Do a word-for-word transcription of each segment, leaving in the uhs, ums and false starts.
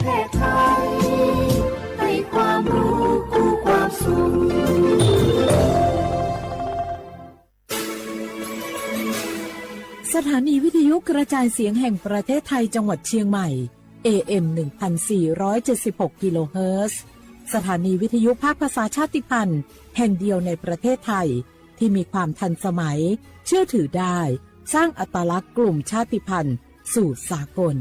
แพร่ไทยให้ความรู้กู้ความสุข สถานีวิทยุกระจายเสียงแห่งประเทศไทยจังหวัดเชียงใหม่ เอเอ็ม หนึ่งพันสี่ร้อยเจ็ดสิบหก กิโลเฮิรตซ์ สถานีวิทยุภาคภาษาชาติพันธุ์แห่งเดียวในประเทศไทย ที่มีความทันสมัย เชื่อถือได้ สร้างอัตลักษณ์กลุ่มชาติพันธุ์สู่สากล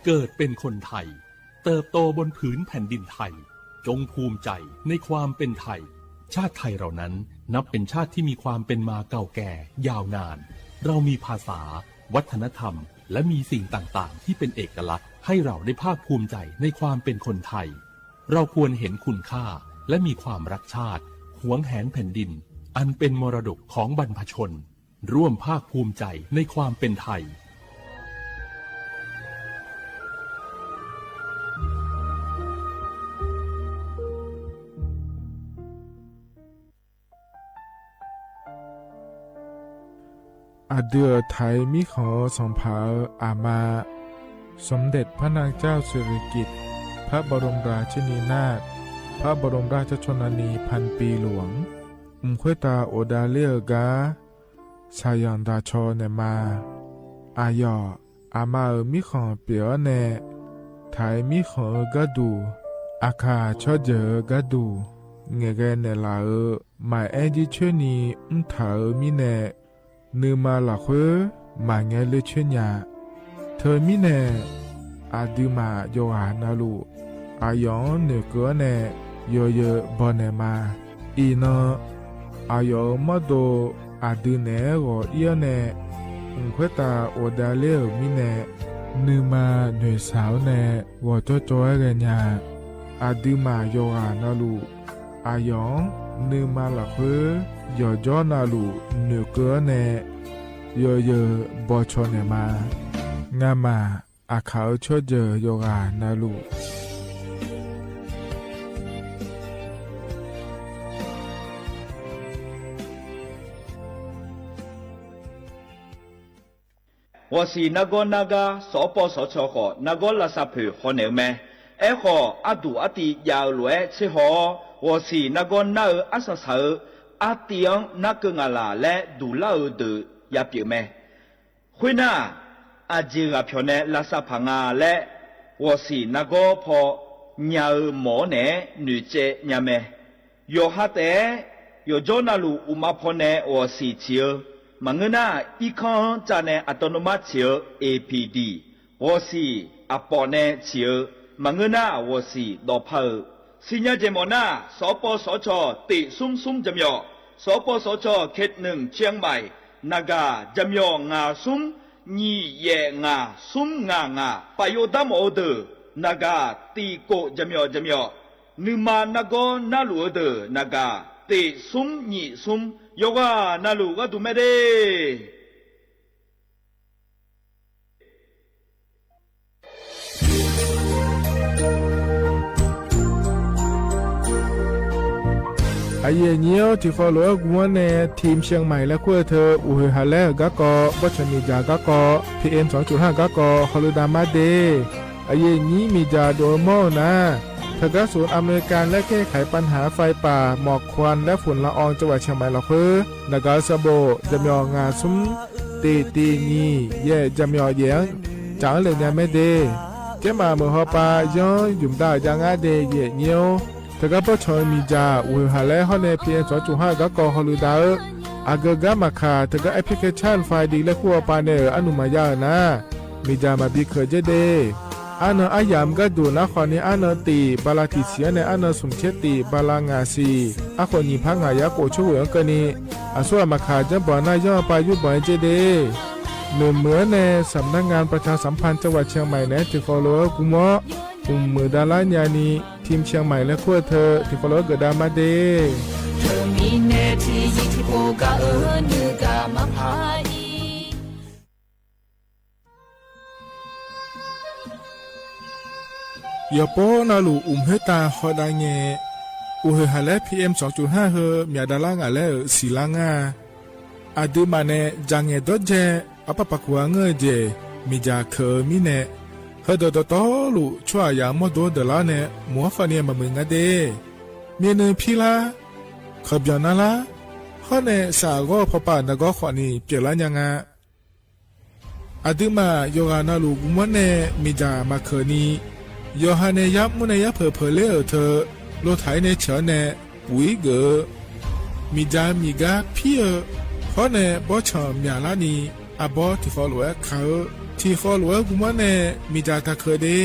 เกิดเป็นคนไทย เติบโตบนผืนแผ่นดินไทย จงภูมิใจในความเป็นไทย ชาติไทยเรานั้นนับเป็นชาติที่มีความเป็นมาเก่าแก่ยาวนาน เรามีภาษา วัฒนธรรม และมีสิ่งต่างๆ ที่เป็นเอกลักษณ์ ให้เราได้ภาคภูมิใจในความเป็นคนไทย เราควรเห็นคุณค่า และมีความรักชาติ หวงแหนแผ่นดิน อันเป็นมรดกของบรรพชน ร่วมภาคภูมิใจในความเป็นไทย Aqdui-euq Taiq mirkhanq-eu sanqpaq-euq aqma, สมเด็จพระนางเจ้าสิริกิติ์ พระบรมราชินีนาถ พระบรมราชชนนีพันปีหลวง mq khoertav ghofdav ler-eu gar shaqzanq daq caw naeqma. Aqyawf aqma-euq mirkhanq pyeuf-awr nae, Taiq mirkhanq-eu gharduq, Aqkaq tsawrjeuq-eu gharduq ngaeqghae naeqlaf-euq maqaer jircoer ni mrtaq-euq mirnae, nuima lafkhoer maqngae ler coer nya. Teumirnae, aqduimaf yawqghaq navluf, aqyawf-anr noeqkeuv-awr nae yawzeu baw naeqma. Iqnan, aqyawf-euq mawrdo aqdui naeq-aer ghawq ir-awr nae, mq khoertav ghofdav ler-euq mirnae, nuima noeqshaq-awr nae ghawqjawr jawr-aer ghaenya. Aqduimaf yawqghaq navluf, aqyawf-anr nuima lafkhoer yawqjawr navluf noeqkeuv-awr nae yawzeu baw caw naeqma. Ngamaf Aqkaq-euq tsawrjeuq yawqghaq navluf, ghawqsiq nargawr nargar sawqpawv sawqcawq khawf nargawr lavsav poeq hawnaeq-eu mae. Aerkhawf, arduq artiv jav-eu lof-aer tserhaw-awr, ghawqsiq nargawr nar-eu arsaq saq-eu artiv-anr narkeuv ngaq laq laer duqlar-eu deuq yapyeuf mae. Khoernar, aqjeq ghaq pyawq nae lavsav paq nga laer, ghawqsiq nargawr paw nya-eu mawq-awr naeq-aer noeqtsaev nya mae. Yawqha taef-aer, yawqjawr navluf uqma pawnae ghawqsiq ciq-eu, maqngeur nar, irkanr-anr tsavnae aqtawvnuvmar ciq-eu A P D, ghawqsiq aqpawf nae ciq-eu, maqngeur nar, ghawqsiq dawqpar-eu. Siqnya jeq mawf nar, sawqpawv sawqcawq tiq smr smr jaqmyawf, sawqpawv sawqcawq เขตหนึ่ง เชียงใหม่ naqgaq jaqmyawf ngaq smr nyiq yaef ngaq smr ngaq ngaq, paf yov dar mawf-eu deuq naqgaq tiq kof jaqmyawf jaqmyawf, nuima nargawr narluf-eu deuq naqgaq tiq smr nyiq smr, yawqghaq navluf gharduq mae de. Aqyuif aqnyir-awr, tiqkhawv lof-aer gmr-awr nae ทีมเชียงใหม่ laer kur-eu teu uqhoeq haq laer-euq garkawv, bawrtsanq miqdzaq garkawv, P M สองจุดห้า garkawv hawluiv dav mar de. Aqyuif aqnyir miqdzaq dov-eu mawr-eu nar, teugar ศูนย์อำนวยการแก้ไขปัญหาไฟป่าหมอกควันและฝุ่นละอองจังหวัดเชียงใหม่ lafkhoer naqgaq-eu sanqbof jaqmyawf ngaq smr tiq tiq nyiq yaef jaqmyawf yaef-anr caf-anr le nya mae de. Jaermaf meuq hawpav yanr ymq dav-euq jav ngar de. Aqyuif aqnyir-awr, teugar bawrtsanq-eu miqdzaq uqhoeq haq laer hawr nae P M สองจุดห้า garkawv hawluiv dav-eu, aqgeu gar maqkaq teugar application file laer kur hawpav nae-euq arnuq maqya-euq nar, miqdzaq maqbi keuq dzer de. Arnan aryamq gharduq nar khawf ni arnan tiq bala tiq siq-anr nae arnan smq tser tiq bala ngaq siq, arkhof nyiq par ngaq yar khof coer ghoeq-anr keuvni, aqsur ghaq maqkaq janrbanq nar yanr-eu pav yurbanq-aer dzer de. Noeqmeuq-anr nae สำนักงานประชาสัมพันธ์จังหวัดเชียงใหม่ naeq-aer tiqkhawv lof-aer gmr-awr, mqmuiq davlar nyani ทีมเชียงใหม่ laer kur-eu teu tiqkhawv lof-aer geufdav mar de. Teumirnae tiqzir tiqpov gaq-eu nuigaq maqpar ir. Yawqpov navluf uqmq khoertav hawdav ngae, Uqhoeq haq laer P M sawqcuf har heu myaq davlar ngaq laer-euq siqlar ngar-a. Aqduimaf nae dzaq ngaeq dawrdzae arpar paq kuq-a ngeur-eu jeq miqdzaq keuq-eu mirnae, heudeuq dawqtawvluf tsawrhaqzaq-euq mawrdo-anr deuqlar-awr nae mq-anr khawfni maqmuiq nga de. Myavnuiv pirlar, kawqbyanq narlar, hawr nae saqghawr-eu pawpav nargawr khawfni pyeuflar nya nga. Aqduimaf yawqghaq navluf guvmanr nae miqdzaq maqkeuq ni, yawqha nae yar mr nae yar peuq peuq ler-euq teu, lotaq-ir nae ceuq-anr nae puq-ir geuf-eu, miqdzaq miqgar pir-eu, hawr nae bawrtsanq myaqlar ni, arbawr tiqkhawf lof-aer ka-eu, tiqkhawf lof-aer guvmanr nae miqdzaq taqkeuq de.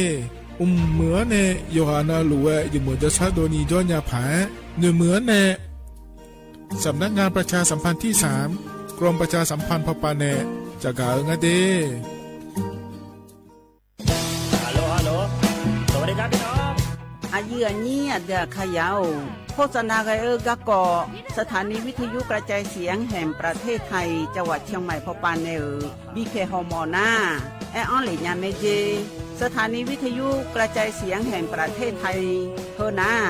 Mqmuiq-anr nae yawqghaq navluf-aer jeqmuiq jawrshar dovni jawr nya paq-aer, noeqmuiq-anr nae สำนักงานประชาสัมพันธ์ที่สาม กรมประชาสัมพันธ์ พป nae tsafgaq-eu nga de. Aqyuif aqnyir aqdui aqkaqyaq-or, โฆษณา ghae-eu garkawv สถานีวิทยุกระจายเสียงแห่งประเทศไทย จังหวัดเชียงใหม่ พป nae-euq bipyaeq hawmawf nar, aer-anr lef nya mae jer. สถานีวิทยุกระจายเสียงแห่งประเทศไทย heu nar,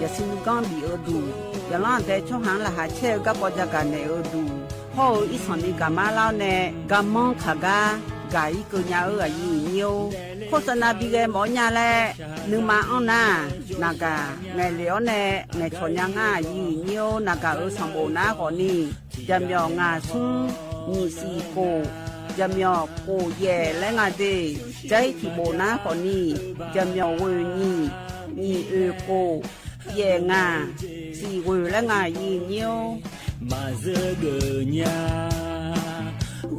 yaqsui nuiganr bif-eu duq, yaqlanr aqdae tsawrhaq-anr laqkhaq caer-eu garkawv jagaq naeq-eu duq, hawr-eu irsanq ni gaqmar lar-awr nae garmanr kaq gar gaq-ir keuv nya-eu aqyuif aqnyir-or, โฆษณา bi ghae mawf-awr nya laer nuima anr nar, naqgaq ngaeqlef-awr nae ngaeqcawq nya ngar aqyuif aqnyir-or, naqgaq-euq sanqbof nar khawfni, jaqmyawf ngaq smr nyiq siq khof, jaqmyawf khof yaef laer nga de. Jair tiqbof nar khawfni, jaqmyawf ghoeq nyiq, nyiq oeq khof, yaef ngaq, siq ghoeq laer nga aqyuif aqnyir-or. Maqzeur geuf nya,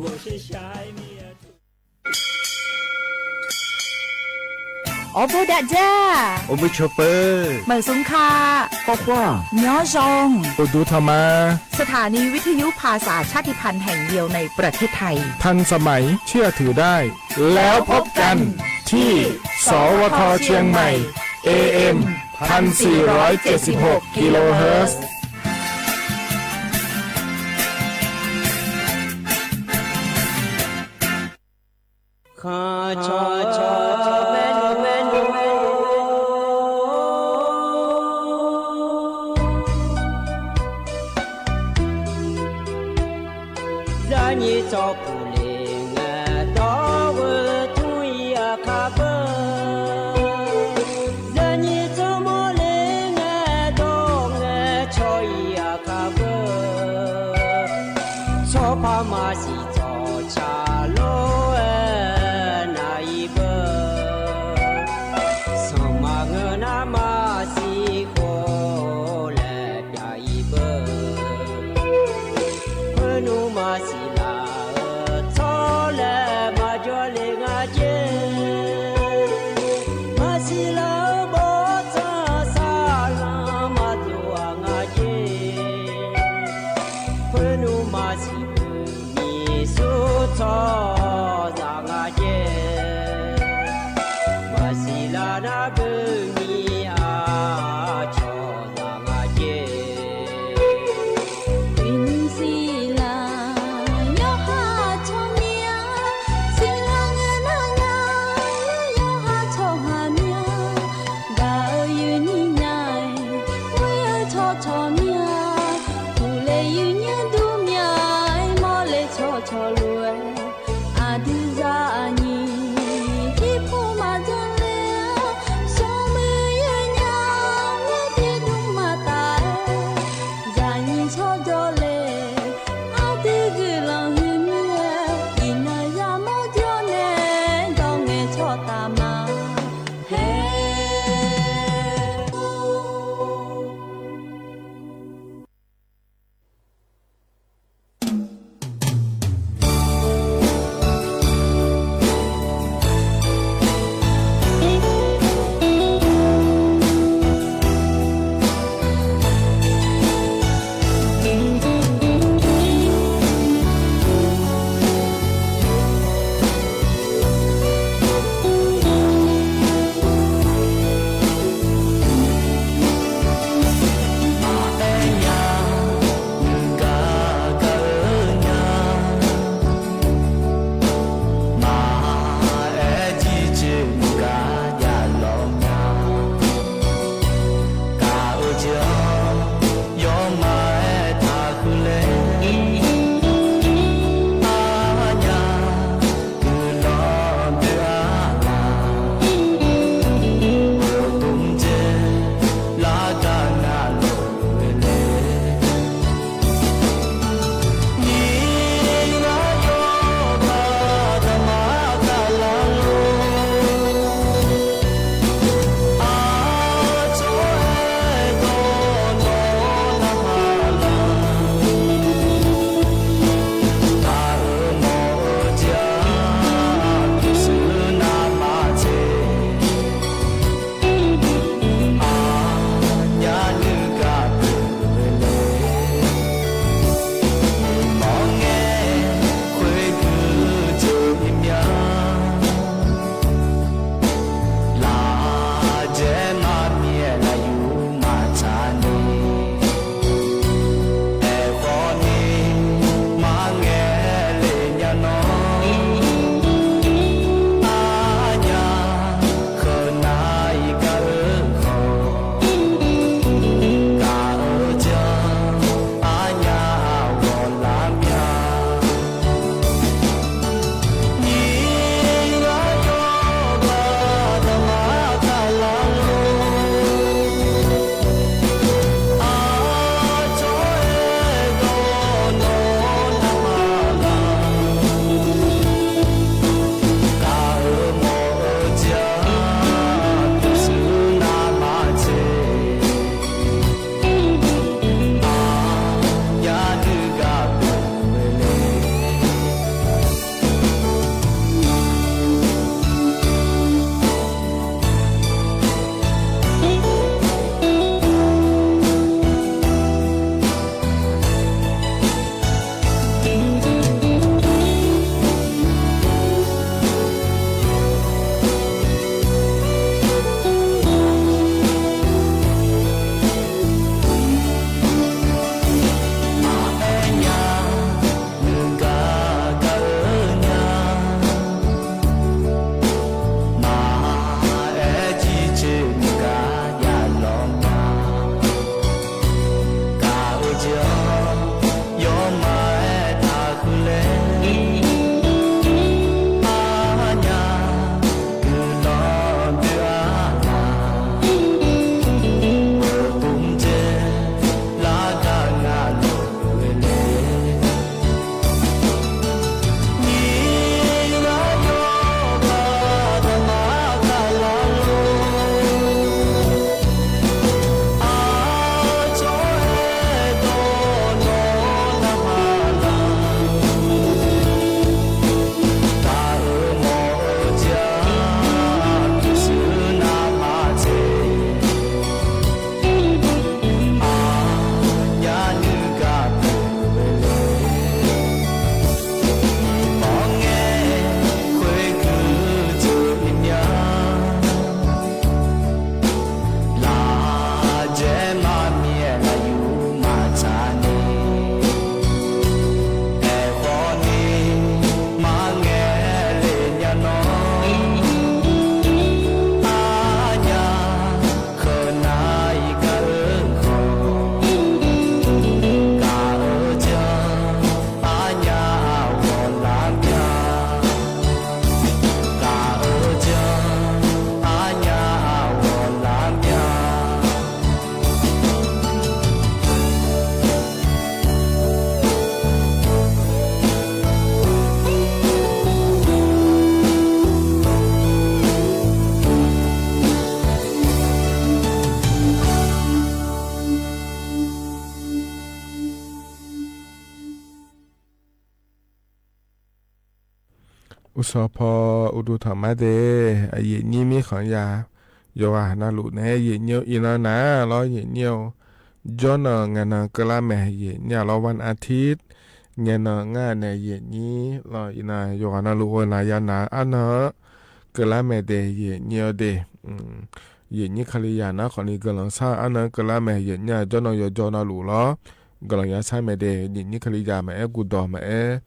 ghawqshaq shaq-aer mir-a. Awrbof dav dzar, awrbof cawba, maqsmr ka, khawkhoa, myanr zan, uqduq tanqma. สถานีวิทยุภาษาชาติพันธุ์แห่งเดียวในประเทศไทย ทันสมัย เชื่อถือได้ แล้วพบกันที่ สวท เชียงใหม่ เอเอ็ม พันสี่ร้อยเจ็ดสิบหก กิโลเฮิรตซ์ Khanq cawq cawq maernmr maernmr, zarnyir tsawrpuq le ngae dawr-eu tmr-ir aqkar beur, zarnyir tsawrmawr le ngae dawr ngae caw-ir aqkar beur, tsawrpar maqsiq tsawrca lor-aer nav-ir beur, sanqma ngeur nar maqsiq khof laer pyav-ir beur, khoernmr maqsiq laf-eu tsawrlaer maqjawr le nga jer, maqsiq laf-eu bawrtsanq saqlanq maqdov-aq nga jer, khoernmr maqsiq beu nyiq sur tsawrhaqzaq nga jer, maqsiq laf nar beu nyiq aqcawq zaq nga jer. Iqnymr siqlaq yawqha tsawrmyanr, siqlaq ngae nar nya, yawqha tsawrhaq myanr, gaq-eu yuifnyir nya-aer, ghoer-eu tsawrcawq myanr, uqle yuifnyir dur myanr-aer, mawrle tsawrcawq lof-aer, aqdui zaqnyiq irpov maqdzanr ler-a, smrmuiq yawnya, mawrpir dmr maqtaf-aer, zaqnyiq tsawrjawr le, aqdui guiqlanq huiq mir-aer, iqnan yamawr jawr nae, dawr ngae tsawrtaf ma. Haer. Uqshawq paw uqduq tanqma de, aqyuif nyir mirkhanq ya, yawqghaq navluf naeq-aer yaefnyir-eu iqnan naq lawr yaefnyir-eu. Jawrnan ngaeqnan keuvlar mae yaefnyir-a lawr, one artist. Ngaeqnan ngar nae yaefnyir lawr iqnan yawqghaq navluf-eu naq ya naq-eu arnan-anr keuvlar mae de yaefnyir-eu de. Yaefnyir Kalizaq nar khawfni guiqlanq shar-eu arnan-anr keuvlar mae yaefnyir-a. Jawrnan yawjawr navluf lawr guiqlanq ya shar mae de, yaefnyir Kalizaq maqaer guvdawq maqaer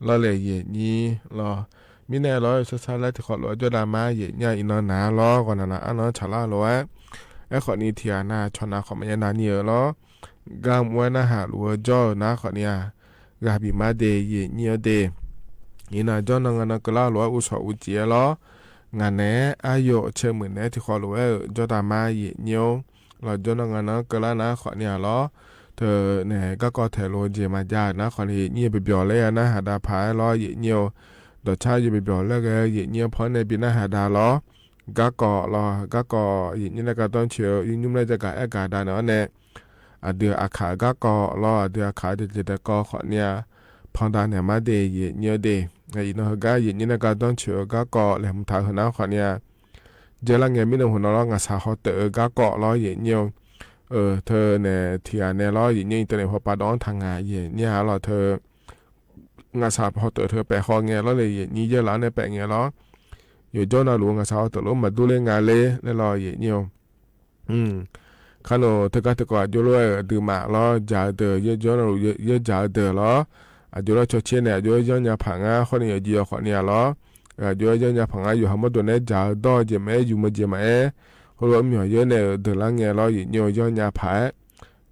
lawrle yaefnyir lawr. Mirnae lawr-eu shar shar laer tiqkhawf lof-aer jawrdav ma yaefnyir-a iqnan naq lawr ghawqnaq naq arnan-anr tsaqlar lof-aer. Aerkhawfni tiqghaq nav cawq nav khawf maqya navni-euq lawr. Gar mr-aer narhaq luf-eu jawr-eu nar khawfni-aq, ghaq bif ma de yaefnyir-eu de. Iqnan jawrnan ngaeqnan keuvlar lof-aer uqshawq uqcif-aer lawr. Ngaq naeq-aer aryawf caemuiq naeq-aer tiqkhawf lof-aer-euq jawrdav ma yaefnyir-or. Lawr jawrnan ngaeqnan-anr keuvlar nar khawfni-aq lawr. Teunae garkawv taeq lof-eu jeq maqjav-euq nar khawfni yaefnyir-eu byawq byawq laer ya narhaq dav paq-aer lawr yaefnyir-eu. Dawqcar yawbyawq byawq laer ghae-eu yaefnyir-anr paw-aer nae bi narhaq dav lawr. Garkawv lawr garkawv yaefnyir nae gardanr coeq-eu yawqnymr laer jagaq aer gaq dav naeq-awr nae, aqdui aqkaq garkawv lawr aqdui aqkaq-eu jeq jeq daeqkawv khawfni-aq, pandav naeq ma de yaefnyir-eu de. Iqnan heugar yaefnyir nae gardanr coeq-eu garkawv laeqhmq taq-eu heunar khawfni-aq, jaerlar ngae mirnae hmq nan lawr ngaqshaq hawteuf-eu garkawv lawr yaefnyir-eu. Teunae tiqghaq nae lawr yaefnyir internet hawpav dawv-anr taq ngaq yaefnyir-a lawr teu. Ngaqshaq hawteuf teu paef haw ngae lawrle yaefnyir yaerlaf-anr nae paef ngae lawr. Yawqjawr navluf-eu ngaqshaq hawteuf lof maqdur ler nga ler laer lawr yaefnyir-eu. Kharnoeq teugar teukawv aqjox lof-aer-euq aqduimaf lawr jaq-eu deuq yawqjawr navluf yaerjaq-eu deuq lawr. Aqjox lof-aer cawcaer nae aqjox-aer yanrnya paq ngar khawfni yawqjeq yawq khawfni-aq lawr. Aqjox-aer yanrnya paq ngar yawqha mawrdo nae-aer jaq-eu dawr-eu jeq maqaer yuf ma jeq maqaer, heulof-aer myanq yaer nae-euq deuq lar ngae lawr yaefnyir-eu yanrnya paq-aer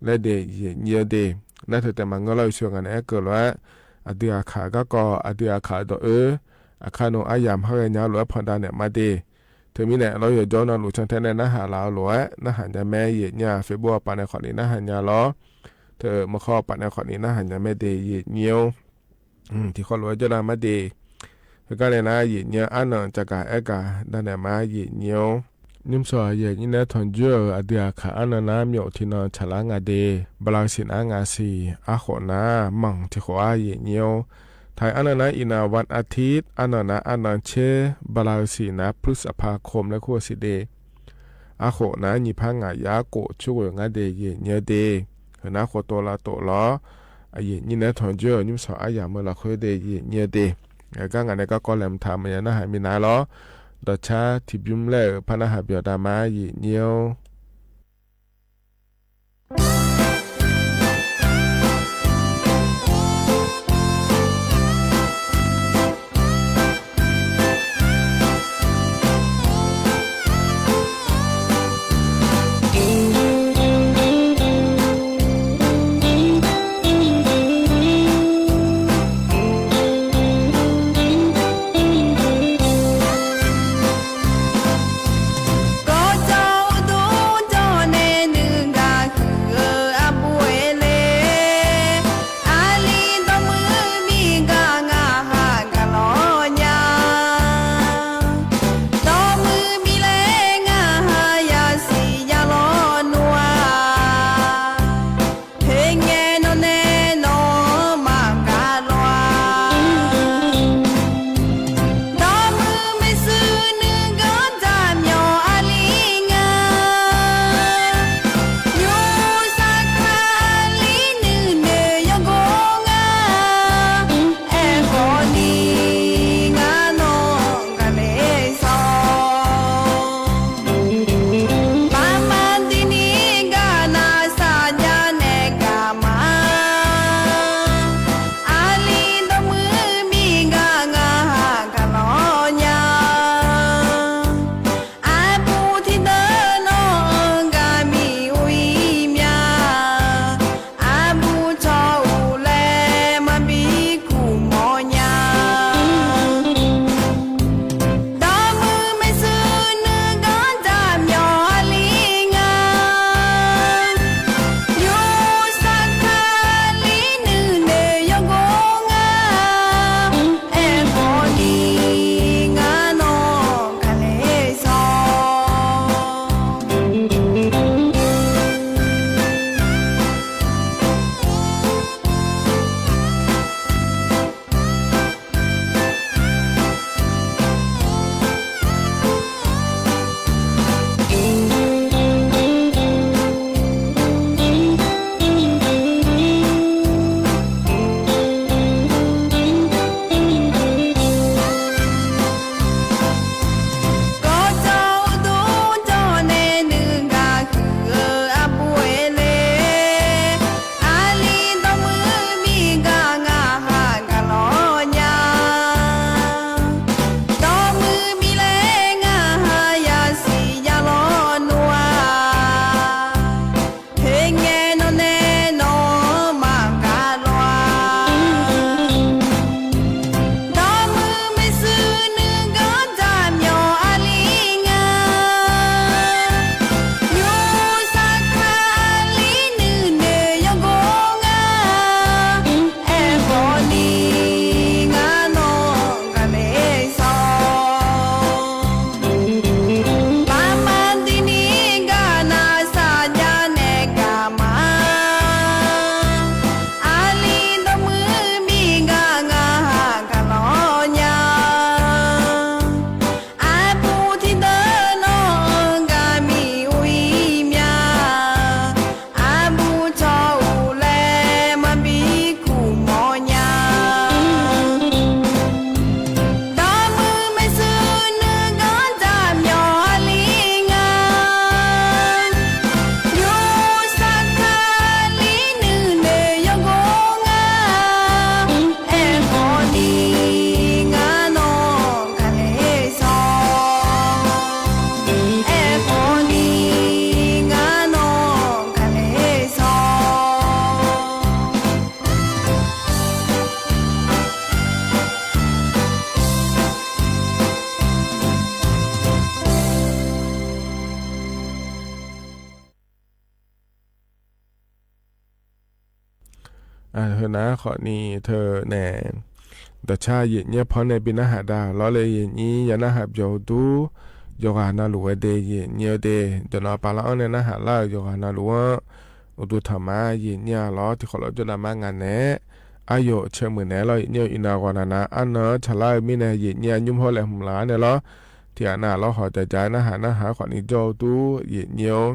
laer de yaefnyir-eu de. Nar teu taef maqngeur lawr yawshuif ngaq naeq-aer keuv lof-aer, aqdui aqkaq garkawv aqdui aqkaq dawq-eu, aqkar nmr aryamq har ghaenya-eu lof-aer pandav naeq ma de. Teumirnae lawr yawqjawr navluf cantae nae narhaq laf-eu lof-aer narhaq nya mae yaefnyir-a. Facebook-a paf nae khawfni narhaq nya lawr. Teu maqkhawr paf nae khawfni narhaq nya mae de yaefnyir-or. Tiqkhawv lof-aer jawrdav ma de. Heugar nae nar yaefnyir-anr arnan caqgaq aer gaq dav naeq ma yaefnyir-or. Nymrshawq yaefnyir nae tanqjoer-euq aqdui aqkaq arnan nar myawf tiqnan tsaqlar nga de. Bala-eu siq nar ngaq siq, arkhof nar manq tiqkhof-ar yaefnyir-or. Taq-iq arnan nar iqnan one artist, arnan nar arnan tser, bala-eu siq nar plus aqpar kom laer kur-eu siq de. Arkhof nar nyiq par ngaq yar kof coer ghoeq ngar de yaefnyir-eu de. Heunar khof tov lavtov lawr. Aqyaeq nyir nae-aer tanqjoer-euq nymrshawq aryamq-eu lafkhoer de yaefnyir-eu de. Aqgar ngaq nae garkawv laeqhmq taq maqya narhaq minav lawr. Dawqcar tiqbymr laer-euq par narhaq byawq dav ma yaefnyir-or. Heu nar khawfni teu nae dawqcar yaeqnyir panr nae bi narhaq da lawr le yaeqnyir ya narhaq byawq-eu dur, yawqghaq navluf ghae de yaeqnyir-eu de, jawqnan pavlar-anr nae narhaq lar-euq yawqghaq navluf-anr uqduq tanqma yaeqnyir-a lawr. Tiqkhawf lawr jawrnav mar ngaq naeq-aer, aryawf caemuiq naeq-aer lawr yaeqnyir-eu iqnan ghawq naqnav arnan-anr tsaqlar-eu mirnae yaeqnyir-a nymr hawr laeqhmq laf-ar nae lawr. Tiqghaq nav lawr hawq jaq jaq-aer narhaq narhaq-aer khawfni jawr-eu dur yaeqnyir-or,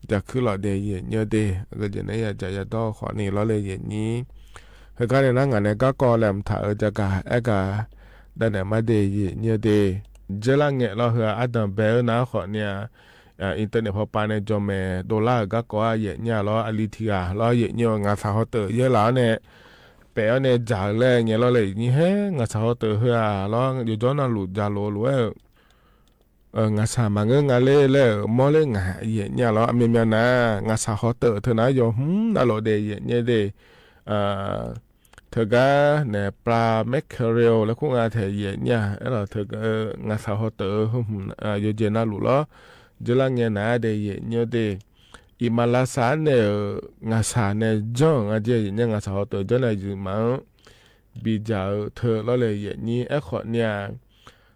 jaqkuir lawq de yaeqnyir-eu de, aqgeujeq naeq-aer ya jaq ya dawr-eu khawfni lawr le yaeqnyir. Heugar nae nar ngaq nae garkawv laeqhmq taq-euq jagaq aergaq davnaeq mar de yaeqnyir-eu de. Dzeurlar ngae lawr heu-aq ardanq bae-eu nar khawfni-a, internet pawpav nae jawqmaeq dovlar-euq garkawv-a yaeqnyir-a lawr, aqli tiq ghaq lawr yaeqnyir-eu ngaqshaq hawteuf yaerlaf-awr nae paef-awr nae dzaq-eu laer ngae lawr le yaeqnyir haer ngaqshaq hawteuf heu-aq lawr yawjawr navluf dzaq lof-eu lof-aer-euq ngaqshaq maqngeur nga ler laer-euq mawrler ngaq yaeqnyir-a lawr. Aqmyanmyan nar ngaqshaq hawteuf teu nar yawhmr navluf de yaeqnyir de. Teugar nae pla mercurial laer kur nga taeq yaeqnyir-a aerlawq teu ngaqshaq hawteuf-eu heu hmq yawjeq navluf lawr dzeurlar ngae nar-aer de yaeqnyir de. Iqmalavshav-anr nae-euq ngaqshaq nae janr-euq nga jeq yaeqnyir ngaqshaq hawteuf janr nae zmqmaq-anr bidzaq-eu teu lawr le yaeqnyir. Aerkhawfni-a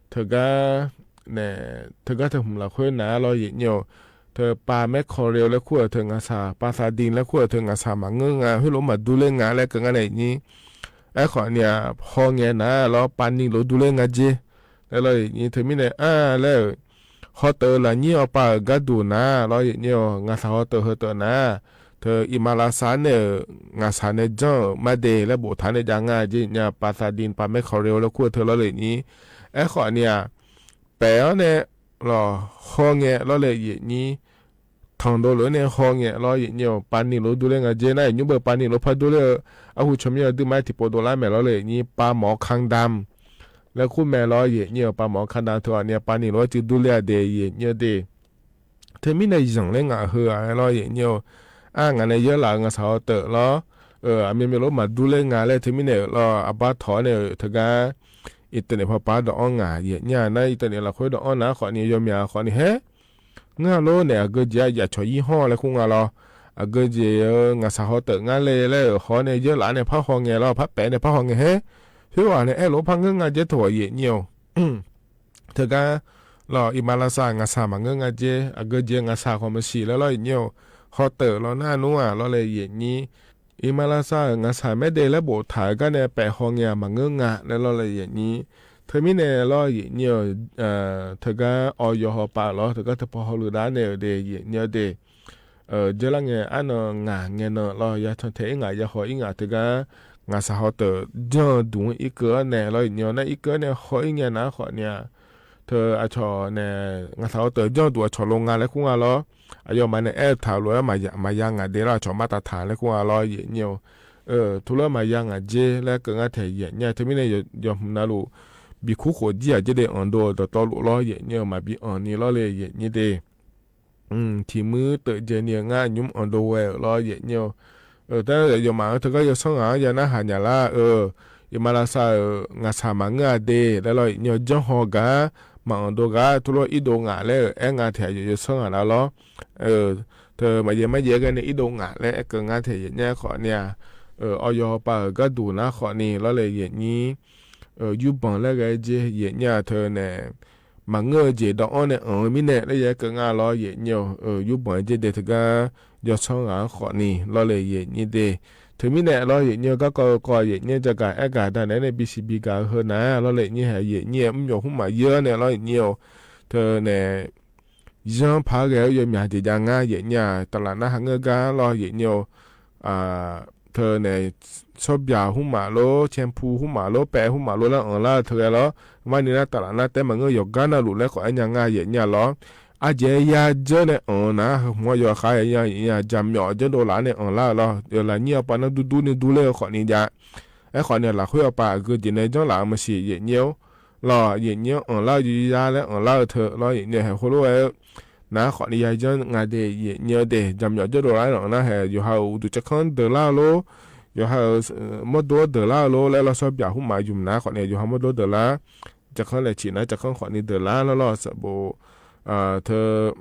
teugar nae teugar teu hmq lafkhoer nar-aer lawr yaeqnyir-eu teu pla mercurial laer kur-euq teu ngaqshaq, pla saqdin laer kur-euq teu ngaqshaq maqngeur nga, khoerlof-aer maqdur ler nga laer keuv ngar nae yaeqnyir. Aerkhawfni-a hawngae nar-aer lawr pavni lof-aer dur ler nga jeq laer lawr yaeqnyir. Teumirnae ar laer-euq hawteuf-eu lafnyir awqpav-euq garduq nar lawr yaeqnyir-eu ngaqshaq hawteuf heu teuf nar teu iqmalavshav-anr nae-euq ngaqshaq nae janr-euq mar de laer boftaq nae jav nga jeq nya pla saqdin pla mercurial laer kur-eu teu lawr le yaeqnyir. Aerkhawfni-a paef-awr nae lawq hawngae lawr le yaeqnyir. Tanqdov lof-aer nae hawngae lawr yaeqnyir-eu pavni lof-aer dur ler nga jeq nar-aq nymr beu pavni lof-aer par dur ler-eu arhu tsawrmyanr-eu duimar-aer tiqpov dovlar mae lawr le yaeqnyir pavmawf-eu kandam laer kur mae lawr yaeqnyir-eu pavmawf-eu kandam teu ghawqni pavni lof-aer cuiv dur ler-a de yaeqnyir-eu de. Teumirnae zanqler ngaq heu-aq aer lawr yaeqnyir-eu ar ngaq nae yaerlaf-eu ngaqshaq hawteuf lawr aqmyanmyan lof-aer maqdur ler nga laer teumirnae-euq lawr aqbar tawq-awr nae-euq teugar internet pawpav dawq-anr ngaq yaeqnyir-a nar internet lafkhoer dawq-anr nar khawfni yawmyaq khawfni haer ngar lor nae aqgeujeq-a yaf cawq yir hawr laer kur nga lawr. Aqgeujeq-eu ngaqshaq hawteuf ngar le laer-euq haw-awr nae yaerlaf-awr nae par hawngae lawr par paef nae par hawngae haer khoerghaq nae aerlof-aer par ngeur nga jeq teu ghaq yaeqnyir-eu teugar lawq iqmalavshav ngaqshaq maqngeur nga jeq aqgeujeq ngaqshaq khawf maqsiq laer lawr yaeqnyir-eu hawteuf lawr nar nmr-aq lawr le yaeqnyir. Iqmalavshav-euq ngaqshaq maerde laer boftaq-euq gar nae paef hawngae-aq maqngeur nga laer lawr le yaeqnyir. Teumirnae lawr yaeqnyir-eu teugar awq yawq hawpav lawr teugar teupaw hawluf dav nae-euq de yaeqnyir-eu de. Dzeurlar ngae arnan ngaq ngae nan lawr ya cantae ir ngaq ya haw ir ngaq teugar ngaqshaq hawteuf janr-eu duq-anr irkeuv-awr nae lawr yaeqnyir-eu nar irkeuv-awr nae haw ir ngae nar khawfni-a teu aqcawq nae ngaqshaq hawteuf janr-eu duq aqcawq lo nga laer kur nga lawr. Aqyawfmaf nae aer-eu taq lof-aer maqya ngaq de lawr aqcawq mar taq taq laer kur nga lawr yaeqnyir-eu teulof-aer maqya ngaq jeq laer keuv ngar taeq yaeqnyir-a teumirnae yawhmq navluf bikur khof jir-aq jeq de anqdov-euq dawqtawvluf lawr yaeqnyir-eu maqbi anq ni lawr le yaeqnyir de. Tiq muir teuf dzae ni-eu ngar nymr anqdov ghae-euq lawr yaeqnyir-eu. Taef yawfmaf-anr teugar yawsanr ghaq-anr ya narhaq nyaf lar-eu iqmalavshav-euq ngaqshaq maqngeur-a de laer lawr yaeqnyir-eu janr haw gar maqanq dov gar teulof-aer irdov ngaq laer-euq aer nga taeq aqyawf yawsanr ghaq lar lawr. Teu maqyaer maryaer ghae nae irdov ngaq laer aer keuv ngar taeq yaeqnyir khawfni-a awq yawq hawpav-euq gharduq nar khawfni lawr le yaeqnyir. Yurbanq laer ghae jeq yaeqnyir-a teu nae maqngeur-eu jeq dawv-anr nae anq-eu mirnae laer yaer keuv ngar lawr yaeqnyir-eu yurbanq-eu jeq de teugar yawsanr ghaq-anr khawfni lawr le yaeqnyir de. Teumirnae lawr yaeqnyir-eu garkawv-eu kawv yaeqnyir jagaq aergaq danae nae bisiq bigaq-eu heu nar lawr le yaeqnyir hae yaeqnyir-aer mr yawq hmr maqyeur-awr nae lawr yaeqnyir-eu teu nae yanr paq ghae-eu yawmyaq jeq jav ngar yaeqnyir-a taqlaq narhaq ngeur gar lawr yaeqnyir-eu teu nae tsawrbyaq hmr maf lor, caempu hmr maf lor, paev hmr maf lor lar anqlar-eu teu ghae lawr. Marni nar taqlaq nar taef maqngeur yawqgar navluf laer khawf aer nya ngar yaeqnyir-a lawr. Aqjeq ya dzeur nae anq-eu nar heu hmq-awr yawkhav ya ya jaqmyawf dzeur dovlaf-awr nae anqlar-euq lawr. Yawqlaf nyir-awr pav nar durdur ni durler-eu khawfni jav. Aerkhawfni lafkhoer-awr pav aqgeu jeq nae janrlaf-eu maqsiq yaeqnyir-awr lawr yaeqnyir-anr anqlar-eu yawya laer anqlar-eu teu lawr yaeqnyir haeq khoerlof-aer nar khawfni ya janr nga de yaeqnyir-eu de jaqmyawf dzeur dovlaf-awr nae anqlar haeq yawqha-euq uqduq cavkanr deuq lar-eu lor. Yawqha-euq mawrdo-anr deuq lar-eu lor laer lawr tsawrbyaq hmr maf yumq nar khawfni yawqha mawrdo deuq lar cavkanr laeq ciq nar cavkanr khawfni deuq lar lawr lawr sanqbof teu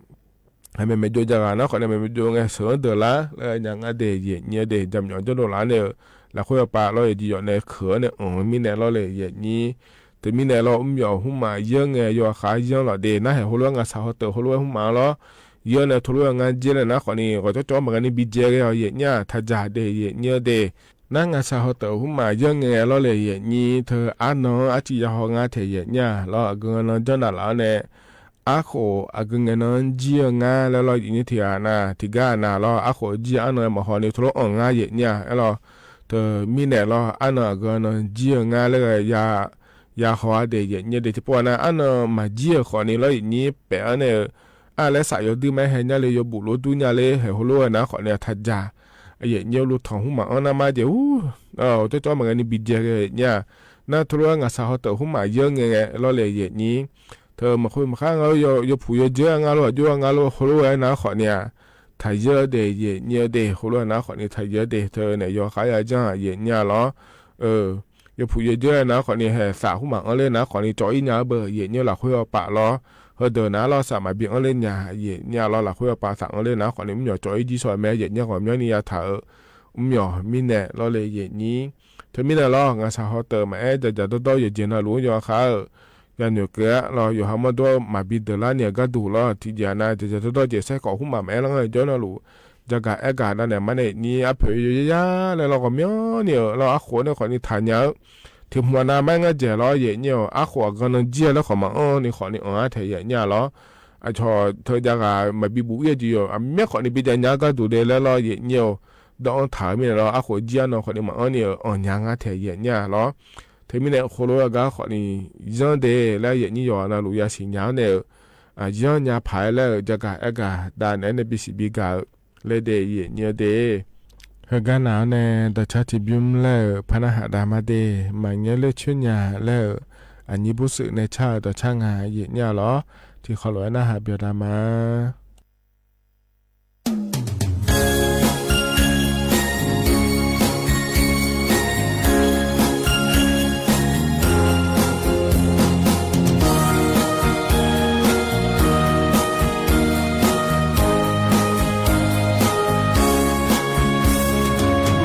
maeqmaeq jov jav ghaq nar khawfni maeqmaeq jov ngae sheuq-anr deuq lar laer nya ngar de yaeqnyir-eu de jaqmyawf dzeur dovlaf-awr nae-euq lafkhoer yawpav lawr, yawqjeq yawf nae keuq-anr nae anq-eu mirnae lawr le yaeqnyir. Teumirnae lawr, mr yawf hmqmaq yanr ngae yawkhav yanr lawq de nar, haeq heulof-aer ngaqshaq hawteuq heulof-aer hmqmaq-anr lawr, yanr nae teulof-aer ngar jaer laer nar khawfni, ghawqcawv cawv maqghae ni bi jae ghae-awq yaeqnyir-aq, taqdzaq de yaeqnyir-eu de. Nar ngaqshaq hawteuq hmqmaq yanr ngae lawr le yaeqnyir, teu arnan-anr arciv ya haw ngar taeq yaeqnyir-aq lawr, aqgeu ngae nan janr navlaf-awr nae, arkhof aqgeu ngae nan-anr jir-eu ngar laer lawr yaeqnyir tiq ghaq na tiqgar na lawr, arkhof jir arnan-aer maqhaw ni teulof anq ngar yaeqnyir-aq aer lawr. Teumirnae lawr, arnan aqgeu nan jir-eu ngar laer ghae ya haw-a de yaeqnyir de. Tiqpov ghaq na arnan maqjir-euq khawfni lawr yaeqnyir paef-anr nae-eu, ar laer saf yawduir ma-aer hae nya le, yawbuf lof dur nya le, haeq heulof-aer nar khawfni-aq taqdzaq. Yaeqnyir-eu luf tanq hmqmaq-anr nar mar jaeq ur, cawv cawv maqghae ni bi jae ghae yaeqnyir-aq. Nar teulof-aer ngaqshaq hawteuq hmqmaq yanr ngae ngae lawr le yaeqnyir. Teu maqkhoer maqkhar nga lof, yawpuq yawjeuq-aer nga lof, aqjox-aer nga lof heulof-aer nar khawfni-aq, taqyeur de yaeqnyir-eu de, heulof-aer nar khawfni taqyeur de, teu naeq yawkhav ya janr-aq yaeqnyir-aq lawr. Yawpuq yawjeuq-aer nar khawfni haeq saf hmqmaq anr ler nar khawfni cawv-ir nya-eu beu yaeqnyir lafkhoer yawpav lawr. Heudeuq nar lawr saf maqbi anr ler nya yaeqnyir-aq lawr, lafkhoer yawpav saf anr ler nar khawfni mr yawf cawv-ir jir shaw mae yaeqnyir ghawqmyanrni ya taq-euq mr yawf mirnae lawr le yaeqnyir. Teumirnae lawr, ngaqshaq hawteuq maqaer dzaqdzaq dawrdawr yawqjeq navluf-anr yawkhav-euq yanoeq keuv-a lawr, yawqha mawrdo maqbi deuq lar ni-euq gharduq lawr, tiqjeq-aq na dzaqdzaq dawrdawr jeq saerkawv hmqmaq maqaer lanr-eu jawr navluf, jagaq aergaq navnaeq mar naeq nyir arpoeq yawyaryar laer lawr ghawqmyanrni-euq lawr, arkhof nae khawfni taqnya-eu. Tiq hmq-aq na mar ngar dzaeq lawr yaeqnyir-awq, arkhof aqgeu nan jir-a laer khawf maqanr ni khawfni anq-ar taeq yaeqnyir-aq lawr. Aqcawq teu jagaq maqbi buf-ir-eu jeq yawq aqmyanr khawfni bi jav nya-eu gharduq de laer lawr yaeqnyir-awq. Dawv-anr taq-eu mirnae lawr, arkhof jir arnan khawfni maqanr ni-euq anq nya ngar taeq yaeqnyir-aq lawr. Teumirnae heulof-aer gar khawfni yanr de laer yaeqnyir yawq navluf yasiq nya-anr nae-euq, yanr nya paq-aer laer-euq jagaq aergaq dav naeq-aer nae bisiq bigaq-eu laer de yaeqnyir-eu de. Heugar naq-anr nae dawqcar tiqbymr laer-euq par narhaq dav ma de, maqngaer ler coer nya laer-euq aqnyir bursuif nae car-eu dawqcar nga yaeqnyir-aq lawr. Tiqkhawf lof-aer narhaq byawq dav ma.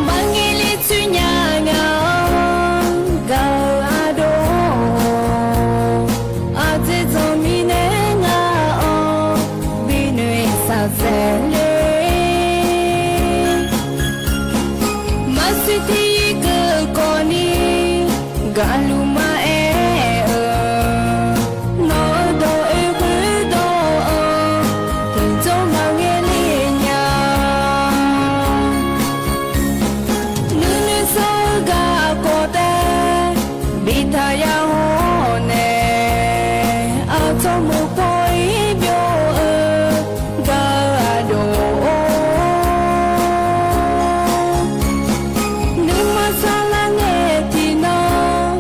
Maqngeur ler coer nya nga-awr gaq-eu ardov, aqdzer dzanq mirnae nga-awr binoeq saqsaeq le. Maqsiq tiqyir keuv kawvni gaqluf maqaer-eu, nawq-eu dawq oe khoerdawq-anr tiqjawr maqngeur ler nya. Nuinoeq shawr-eu garkawv taef biftaq ya hawr nae, aqcawq muiq pawr-ir byov-eu gaq-eu ardov-or, nuima sarlar ngae tiqnan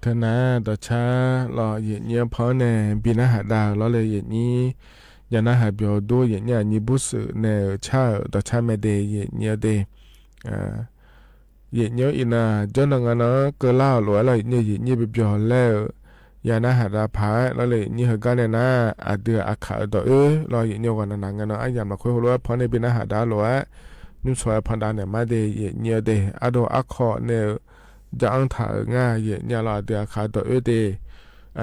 Teunar dawqcar lawr, yaeqnyir-anr pan-anr nae bi narhaq dav-euq lawrle, yaeqnyir ya narhaq byawq dur, yaeqnyir aqnyir bursuif nae-euq car-euq dawqcar mae de, yaeqnyir-eu de. Yaeqnyir-anr iqnan jawrnan ngar nan-anr keuvlar-euq lof-aer lawr, yaeqnyir yaeqnyir bi byawq laer-euq ya narhaq dav paq-aer lawrle, yaeqnyir heugar nae nar, aqdui aqkaq-euq dawq oer lawr, yaeqnyir ghawqnaq naq ngar nan aryamq lafkhoer heulof-aer pan nae bi narhaq dav-ar lof-aer, nymrcawq-aer pan dav naeq mar de, yaeqnyir-eu de. Ardov arkawv nae-eu ja-anr taq-euq ngar, yaeqnyir lawr, aqdui aqkaq-eu dawq oer de.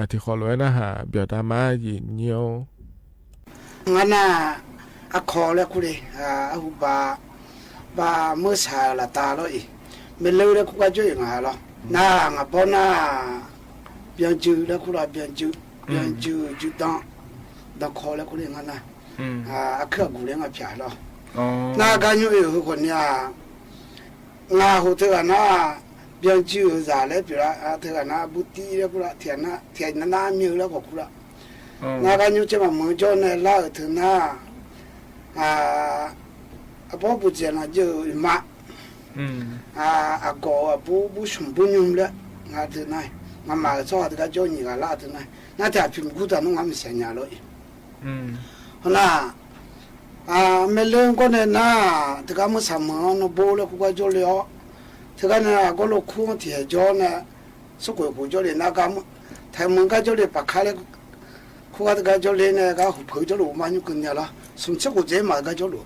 Tiqkhawf lof-aer narhaq byawq dav mar, yaeqnyir-or. Ngar nar, arkawv laer kur le, arhu ba, ba meursaq-euq laftav lawr-iq, maeqleu laer kur gar jawr-iq ngaq lawr. Nar ngaq bawr nar, byanjuiv laer kur lawr, byanjuiv, byanjuiv juiv dan, dankawv laer kur le ngar nar. Arkuir aqguq laer ngar pyaq lawr. Nar gar nymr oe-euq heu khawf ni-aq, ngaq hoq teughaq nar, byanjuiv-euq zaq laer pyeuflar, teughaq nar burtiv laer kur lawr, tiq ghaq nar tiq ghaq nar nar myav-eu laer khawf kur lawr. Nar gar nymr caer maqmuiq-eu jawr nae lar-euq teu nar, arbawr buqdzaeq lanqjeuv-euq iqma, aqgawq-euq aqbur bur smq bur nymr laer, ngar teu nar, ngamaf-euq tsawrhaq teugar jawr nyiq ghaq lar teu nar, nar tiq ghaq pyuq mqgur taq nmr ngar maqsiq nya lawr-iq. Hawnar, maeqleu gawr nae nar, teugar meursaq meuq-anr nawr bor laer kur gar jawr le-awr, teugar nae aqgawr lo kur-anr tiqhaeq jawr nae, smrkhoeq khof jawr le nar gar, taeq meuq gar jawr le paqkar laer kur gar teugar jawr le nae gar huqpeuq jawrluf mar nymr keuvni-a lawr, smq tser khof dzaeq-aer maqghae gar jawrluf.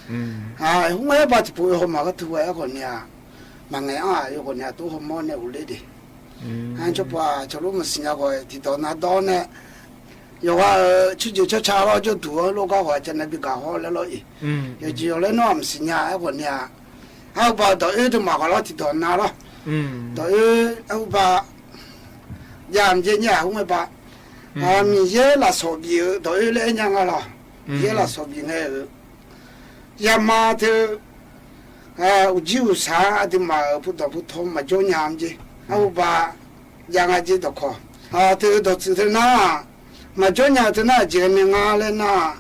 Khoerngae ba tiqpov yawhaw maq gharduq ghae-aer khawf ni-aq, maqngaeq-anr-aq yawkhawf ni-aq tov hawmawr nae ghofler de. Cawba cawlor maqsiq nya khawf tiqdawq nar dawr nae, yawqghaq-euq tsawrjeuq tsawrca lawr jawrduq-anr lor gar khawf-aq cav nae bi gaq hawr laer lawr-iq. Yawqjeq yawq laer nawr-aq maqsiq nya-aer khawf ni-aq, arhuba dawq oer deuq maqghawq lar tiqdawq nar lawr. Dawq oer arhuba jav mqjaev nyir-aq khoerngae ba, Miqyaer lafsawq bif-eu dawq oer laer aer nya nga lawr. Miqyaer lafsawq bif ngae-euq yama teu, uqjir uqsaq-anr aqduimaf-euq pudawq putaw maqjawr nya-eu jeq, arhuba jav nga jeq dawqkawq. Teu dawqtsuif teu nar-aq, maqjawr nya-eu teu nar-aq jeq nae nga laer nar-aq,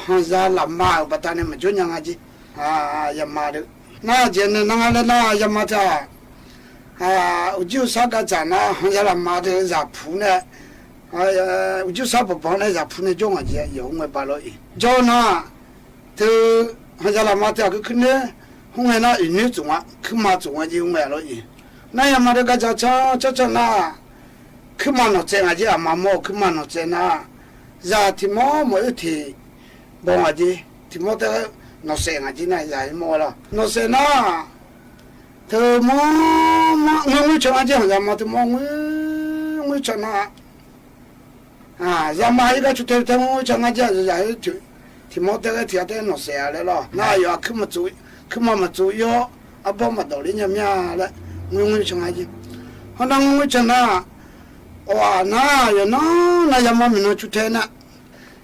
hanqzaq lafma-euq baqdanae maqjawr nya nga jeq. Yama teu nar-aq jeq nae nga laer nar-aq, yama teu-aq, uqjir uqsar gavdzaq nar hanqzaq lafma teu zaqpuq nae, uqjir uqsar bawqbanq nae zaqpuq nae jawr nga jeq yawq-anr ngae ba lawr-iq. Jawr nar-aq, teu hanqzaq lafma teu aqkuir kuir nae, khoerngae nar iqnoer tsuf nga, kuirma tsuf nga jeq khoerngae lawr-iq. Nar yama teu gavdzaq canr canr canr nar-aq, kuirma nawqtsaev nga jeq, aqma mawr-eu kuirma nawqtsaev nar, zaq tiqmawr mawq oer tiq baw nga jeq, tiqmawr taef-aer nawqsaef nga jeq nar zaq-ir mawr-a lawr. Nawqsaef nar, teu mawr mawr ngoer ngoer can nga jeq, hanqzaq ma teu mawr ngoer ngoer can nar, zaqma-ir gar cu tae tae ngoer ngoer can nga jeq, zaq-ir tiqmawr taef-aer tiq ghaq taef-aer nawqsaef-a laer lawr. Nar aqyawf-aq kuirma maqtsov ir-awr, arbawr maqdawq ler nya mya laer ngoer ngoer can nga jeq. Hawnar ngoer ngoer can nar, awq-aq nar yawqnan nar yama maeqnan cu tae nar,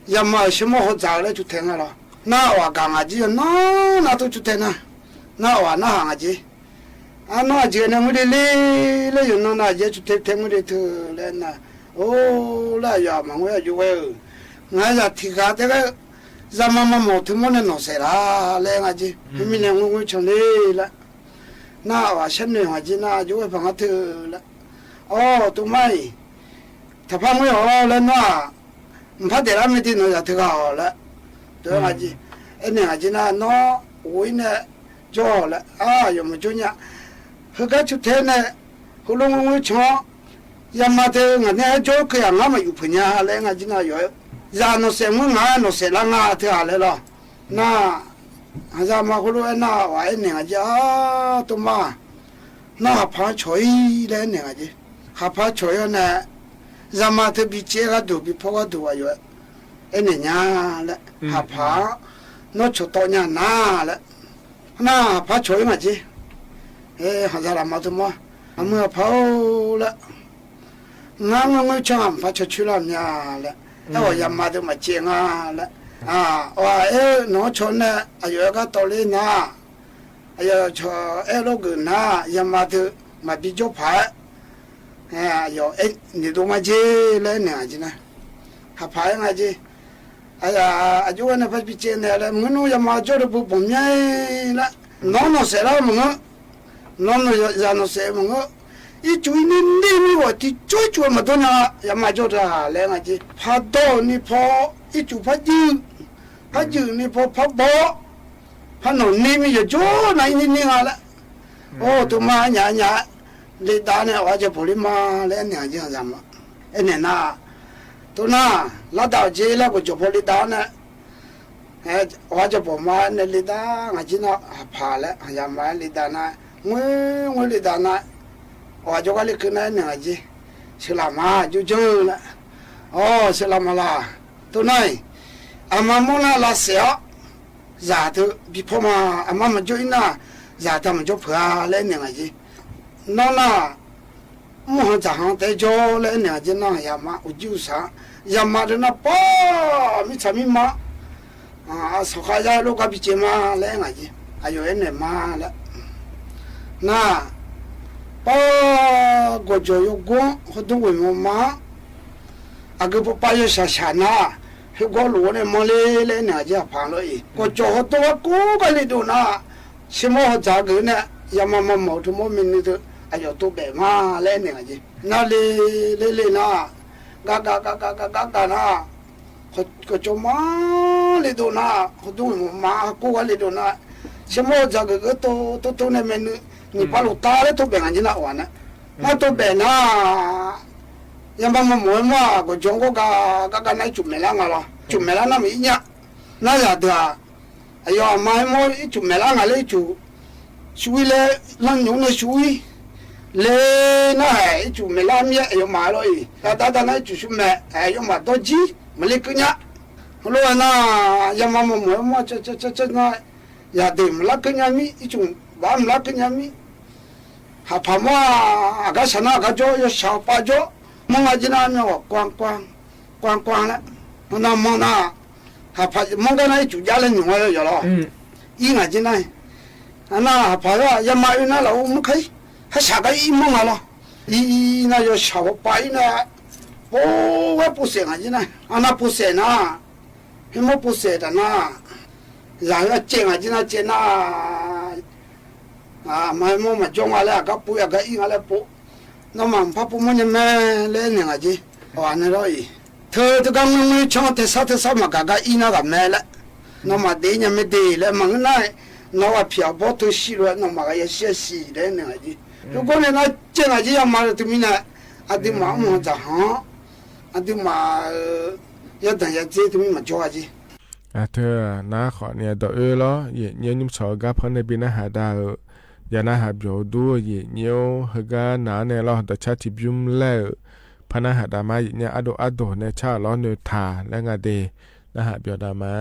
yama-euq shirmawr hawdzaq-eu laer cu tae nga lawr. Nar awq-aq gaq nga jeq, yawqnan nar tov cu tae nar, nar awq-aq narhaq nga jeq. Arnan aqjeq nae ngoer le le laer yawqnan nar aqjeq cu tae tae ngoer le teu laer nar, or laer aqyawf-aq maqngoer aqjox ghae-euq, ngaq-aer zaq tiq ghaq taef-aer zaqma mamawq teu mawr nae nawqsaef la laer nga jeq. Khoermirnae ngoer ngoer can le laer, nar awq-aq sharnoeq nga jeq, nar aqjox ghae paq ngar teu laer, awr tov mar-iq, taqpar ngoer-awq laer nar-aq, mqpar daeqlar mae de nawq zaq teughaq-awq laer, tov-aer nga jeq. Aernaeq nga jeq nar nawr ghof-ir nae jawr-awq laer, aqyawf maqjawr nya. Heugar cu tae nae heulof ngoer ngoer can-awr, yama teu ngaq nae-aer jawr-eu keuv-aq ngar maqyuf peuq nya laer nga jeq nar yawf-aer, zaq nawqsaef mr ngaq-aer nawqsaef lar nga teu-aq laer lawr. Nar, hanqzaq ma khoerlof-aer nar awq-aq aernaeq nga jeq, ar tov mar, nar haqpaq-anr cawq-ir laer aernaeq nga jeq. Haqpaq cawq-ir-awr nae, zaqma teu bi caev-aer gharduq bi pawr gharduq aqyawf aernaeq nya laer, haqpaq-anr nawr cawqtawv nya nar laer. Nar haqpaq cawq-ir nga jeq. Hanqzaq lafma teu mawr, aqmuiq haqpaq-or laer, ngar ngoer ngoer can-aq mqpar caw coer lar mya laer, aer-awq yama teu maqcaev nga laer. Awq-aq aer-eu nawq-anr caw nae aqyawf-aer gar tawv ler nar, aqyawf cawq aer-eu lawrgeuf nar yama teu maqbi jawr paq-aer, aqyawf aer noeqdov ma jer laer aernaeq nga jeq nar, haqpaq aer nga jeq. Aqjox ghae nae par bi caev naeq laer maqngeur, nawr yama jawr deuq beu banq mya-ir laer, nawr nawqsaef lar maqngeur, nawr nawq zaq nawqsaef maqngeur, Ircuf irner ner mir ghawq tiqcawr ircuf-eu maqdawr nya-a, yaqma jawr taq laer nga jeq. Pardawq ni paw ircuf par juiv, par juiv ni paw par bawr, par nawq ner mir yawqjawr nav ir ner ner nga laer. Or, tov ma nya nya, ledav nae awq-a jawr bawq ler ma laer aernaeq-a jeq, aqzaq ma. Aernaeq nar, tov nar, lardav-awq jeq laer ghawqjawq paw ledav-awr nae, awq-a jawr bawq ma nae ledav ngaq jeq nar, haqpaq laer aqzaq ma-aer ledav nar, ngoer ngoer ledav nar, awq-a jawrgar lekeuv nar aernaeq ngaq jeq, sheuqlaf ma jawrjanr-eu laer. Awr, sheuqlaf ma laq. Tov nar-iq, aqma mawr nar lavsaef-awr, zaq teu bi pawr ma, aqma maqjawr ir nar, zaq teu maqjawr peuq-a laer aernaeq ngaq jeq. Nawr nar, mr han dzaq han taef-aer jawr laer aernaeq ngaq jeq nar, yaqma uqjir uqsaq-anr, yaqma deuq nar par mirtsaq mirma-anr, sanqkhav yar lof gar bi caev ma laer aer ngaq jeq, aqyawf aernaeq ma laer. Nar, par gawqjawq yawgor-anr hawdmr ghoeq mawq ma-anr, aqgeu pawpav yawshaq shaq nar, khoergawr lof-aer nae manrler laer aernaeq ngaq jeq, haqpaq lawr-iq. Gawqjawq hawdmr garkawv gar le dov nar, shermawr hawdzaq geuf nae, yama mamawq-eu teu mawr myavnuiv teu aqyawf tov baef ma laer aernaeq ngaq jeq. Nar le, le le nar, gargav gargav gargav nar, gawqjawq manr le dov nar, hawdmr ghoeq mawq ma garkawv gar le dov nar, shermawr hawdzaq geuf geuf tov tov tov nae myavnuiv nyiq pav lof tav laer tov baef ngaq jeq nar, awq-a nar. Nar tov baef nar, yama mamawq-aer mawr-aq, gawqjawq-anr gawrgav gargav nar ircuf maeqlar nga lawr. Ircuf maeqlar nar maqir nya. Nar zaqdeuq-aq, aqyawf aqma-aer mawr ircuf maeqlar nga laer ircuf shuir laer, lanr nymq-mr nae shuir le nar-aer ircuf maeqlar mir-aer aqyawfmaf lawr-iq. Aqda da nar ircuf shuir maeq, aqyawfmaf dawrjir maqler keuv nya. Heulof-aer nar, yama mamawq-aer mawr-aq, nar, zaqdeuq maqlar keuv nya mir, ircuf baf maqlar keuv nya mir. Haqpaq mawr-aq, aqgar shaq nar aqgar jawr, yawshaq pav jawr, manr nga jir nar myawq ghaq kawv kawv kawv laer, hawnar manr nar, haqpaq manr gar nar ircuf jar laer nymq nga yawf lawr. Ir ngaq jir nar, aqnar haqpaq-aq yama oe nar lafov manr kar-ir, harshaq gar ir manr nga lawr. Ir nar yawshaq pav ir nar, pov-aer pov saef ngaq jir nar, aqnar pov saef nar, khoermawr pov saef taf nar, zaq heu-aq caev ngaq jir nar caev nar, aqma-aer mawr maqjawr nga laer aqgar pov-ir aqgar ir nga laer pov. Nawmaf mqpar pov mawr nya mae laer aernaeq ngaq jeq. Awq-a nae lawr-iq, teu teugar ngoer ngoer can teusar teusar maqgaq gar ir nar ghaq mae laer, nawmaf daef-ir nya mae de laer maqngeur nar-aer, nawq-eu ghaq piq aqbawr teu shir lof-aer nawmaf ghaq yashir yashiq laer aernaeq ngaq jeq. Yawgawr nae nar caev ngaq jeq yama-eu teumirnae, aqduimaf mr han dzaq han-anr, aqduimaf-euq yawdanq yadzer teumir maqjawr-a jeq. Aqteu-aq nar khawf ni dawq oe lawr, yaeq nyaer nymr tsawq-eu gar par nae bi narhaq da-euq, ya narhaq byawq-eu dur-eu yaeq nyaer-or, heugar naq-anr nae lawr dawqcar tiqbymr laer-euq par narhaq da ma, yaeq nyaer ardov ardov nae car-euq lawr noeqtaq laer nga de, narhaq byawq da ma.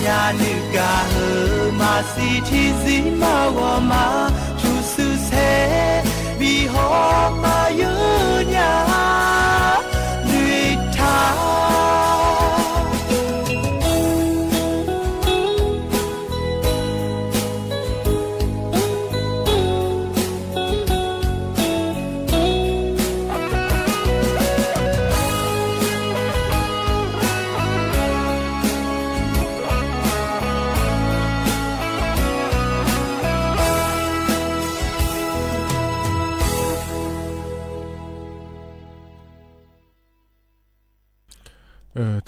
Nya nuigaq-euq maqsiq tiqzir maqghawq maqtuq shuif saer bi hawr maqyur nya nuitaq.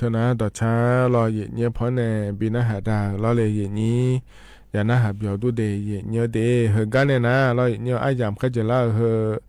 Teunar dawqcar lawr, yaeqnyir-eu paw nae bi narhaq da-euq lawr le yaeqnyir. Yaq narhaq byawq dur de yaeqnyir-eu de. Heugar nae nar lawr yaeqnyir-eu aryamq khaerjeq lar-euq heu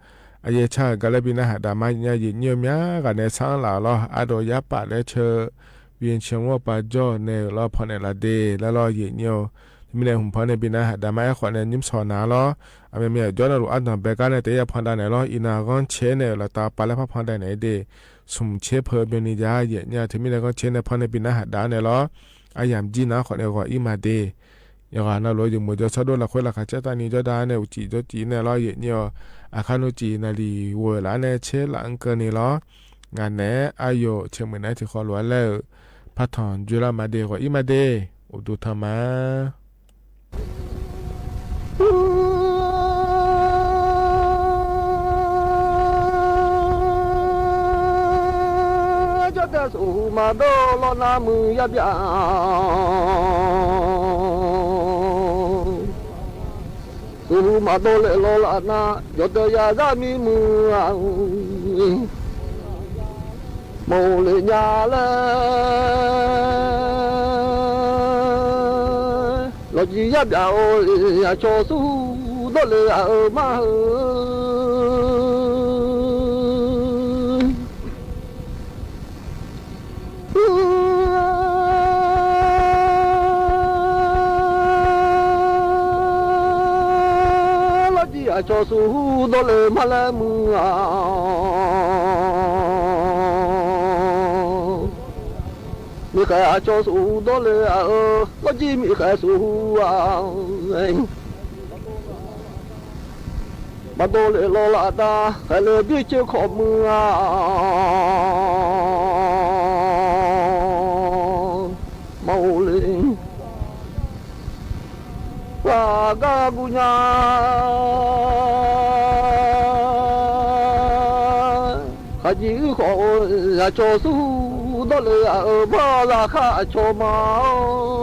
aqyaer car-euq gar laer bi narhaq da ma nya yaeqnyir-eu mya ghaq nae sar-anr laf-euq lawr. Ardov yarpaf laer ceu, byanciq mr-eu pav jawr-eu nae-euq lawr pawnaeq laf de laer lawr yaeqnyir-eu. Teumirnae hmq paw nae bi narhaq da ma aerkhawf nae nymr shawq na lawr. Aqmyanmyan-euq jawr navluf ardanq bae gar nae taef-aer yapan da naeq lawr. Iqnan ghanrcae naeq-euq laftav pav laer parpan da naeq-aer de. Smq caer peu byanni ja yaeqnyir-a. Teumirnae ghanrcae nae paw nae bi narhaq da-ar naeq lawr. Aryamq jir nar khawf nae ghawq-ir ma de. Yawqghaq navluf-eu jeq meuq jawr sardov lafkhoer laqkhaq caer tavni jawrda nae uqcif jawrcif nae lawr yaeqnyir-eu. Aqkar nurcif naqliq ghoeq laf-ar nae caer laf-anr keuvni lawr. Ngaq naeq-aer aqyawf caeq muiq naeq-aer tiqkhawf lof-aer laer-euq partanq joelar ma de ghawq-ir ma de. Uqduq tanq ma. Jawrdae sofhu maqdawr lawr nar muiq yar byaf. Sofhu maqdawr laeq lawr laf nar, jawrdae yar zar mir muiq-a. Maqghof le nya laer lawqjiq yar byaf-or, aqcawq suf dawrle-a-euq mar heu. Lawrjir aqcawq suf dawrle mar laer muiq-a. Miqkhaeq aqcawq suf dawrle-a-eu, lawrjir miqkhaeq suf-a. Maqdawr le lawr laf dar khaeq le byaer coer khawf muiq-a. Maqghof le ghaq gar guv nya. Khaqjiq uir khawf-eu aqcawq suf dawrle-a-euq bar zaqkhav aqcawq ma-or.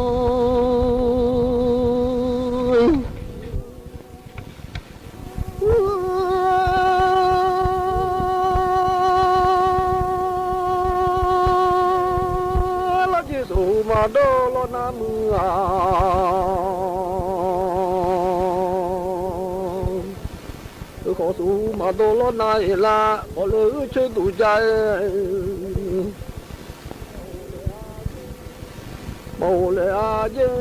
Lawrjir suf maqdawr lawr nar muiq-a. Khawf suf maqdawr lawr nar-iq lar khawf le uir coer duq ja-aer. Maqghof le-a jer.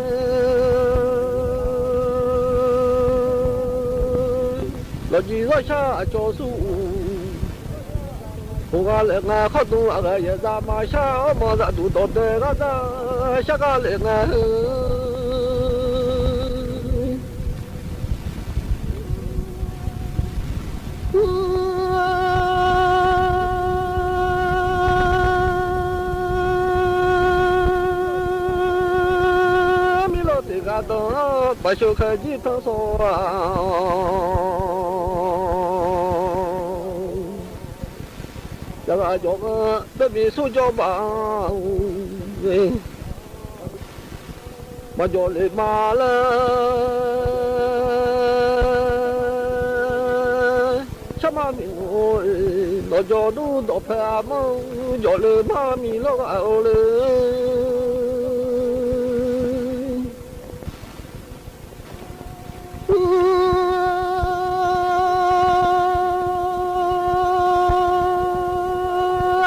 Lawqjiq zawrshar aqcawq suf-eu, khof ghaq laef ngae khawr dm aqghae yaeq za maqshar-awr maqzaf duq dawqdae ghar dar shar ghaq laef ngae heu. Mirlawr tiq ghaq danq-awr baqsheuq khaeq jir tanr sawq-a. Yaqghaq jawq-anr baermiq smr jawr baf-eu, maqjawq le ma laer, sharma miq-or, dawqjawq dur dawqpae aqmanr jawq le mar miq lawr ghaq-eu le.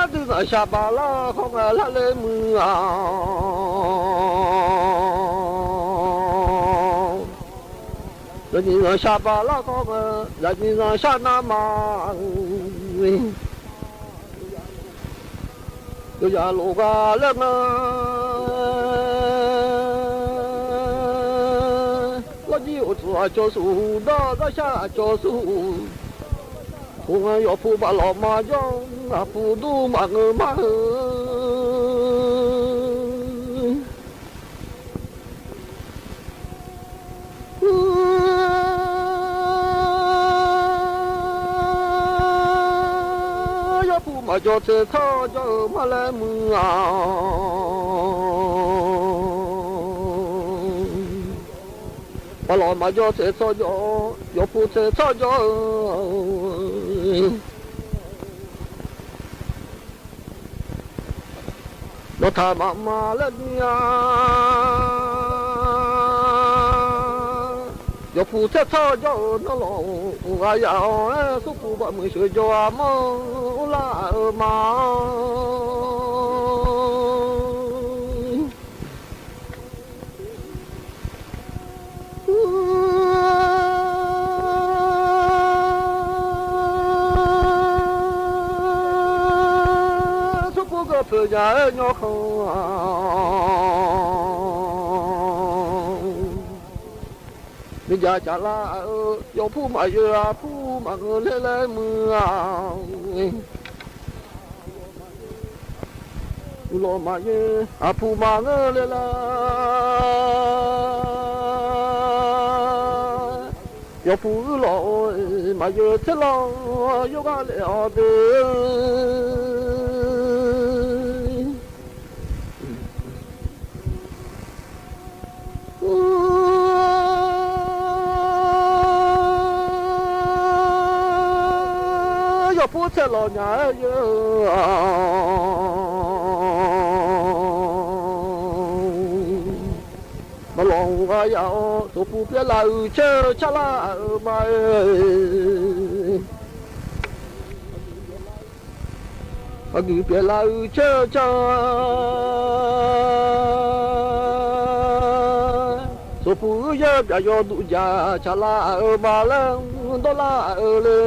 Aqdui zanqshaq baq lar khawf ngae lar le muiq-a. Yawqnyiq zanqshaq baq lar khawf ngae, yawqnyiq zanqshaq navmaqni, yawqyaq lof ghaq laer nga. Suf aqcawq suf, dawr dawrshar aqcawq suf. Khof ngae yawqpu baf lawq maqjawr, aqpu dur maqngeur ma-eu. Yawqpu maqjawr tsaeq tsawr jawr-eu ma laer muiq-aq. Baf lawq maqjawr tsaeq tsawr jawr, yawqpu tsaeq tsawr jawr-eu. Nawqtaq maqma laer bi-a. Yawqpu tsaeq tsawr jawr-eu nawr lawq, uq ghaq yaf-awr-aer smrpuq baf muiq sheuq jawr-a mawr, urlar-euq ma-awr. Smrpuq geur peuq nya-aer nyawrkhanq-aq. Miqjaq caqlar-eu yawqpu maqyoeq, aqpu maqngeur ler laer muiq-a. Uqlawq maqyoeq, aqpu maqngeur ler laer. Yawqpu uirlawq-or, maqyoeq tser lawr, yawrgar laef-awr de. Yawqpu tsaeq lawq nya-aer yoe-eu. Baf lawq uq ghaq yaf-awr, smrpuq pyaev laf-euq caer-eu carlar-euq ma-e. Aqguiq pyaev laf-euq caer-eu car-a. Smrpuq uir yaer byaq yawduq jaq caqlar-euq ma laer dawrlar-euq le.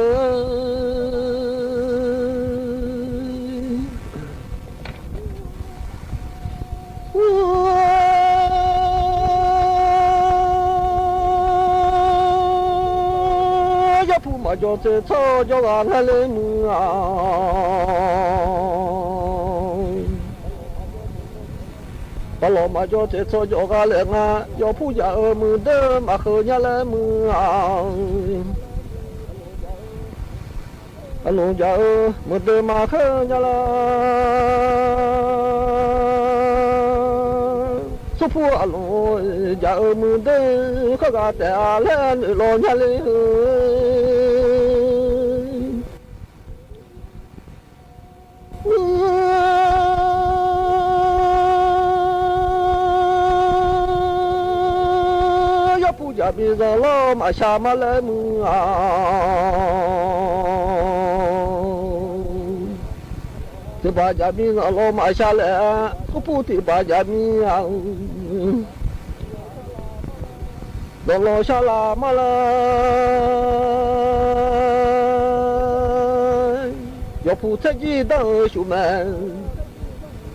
Yawqpu maqjawr tsaeq tsawr jawr ghaq ngar ler muiq-aq. Baf lawq maqjawr tsaeq tsawr jawr ghaq laef nga, yawqpu jaq-eu muiqdeuq maqkheuv nya laer muiq-aq. Aqlmq jaq-eu muiqdeuq maqkheuv nya lar. Smrpuq aqlmq jaq-eu muiqdeuq khoerghaq taef-a laer noeqlawq nya ler-eu. Yawqpu jaqmir zanq lawr maqshar ma laer muiq-aq. Tiqbaq jaqmir zanq lawr maqshar laer, smrpuq tiqbaq jaqmir-aq. Zanq lawr shar laf ma laer, yawqpu tsaerjir danr-eu shuf mae.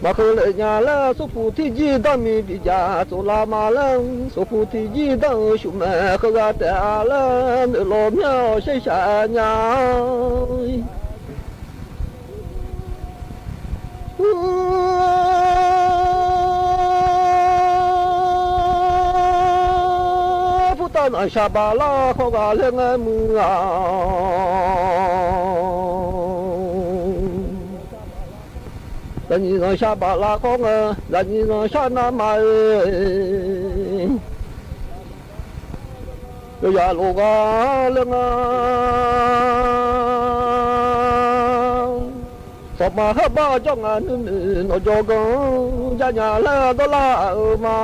Maqkheuv laef nya laer, smrpuq tiqjir danr mi bijaq tsoflar ma laer, smrpuq tiqjir danr-eu shuf mae. Khoerghaq taef-a laer noeqlawq myanr-awr sharshaq nya. Purtav zanqshaq baf lar khawr ghaq laer ngaer muiq-aq. Zaqnyiq zanqshaq baf lar khawr ngae, zaqnyiq zanqshaq navmaqaer, yawqyaq lof ghaq laer nga. Sawqma harbar jawr nga nuinoeq nawqjawr ganr-anr jarnya laer dawrlar-euq ma.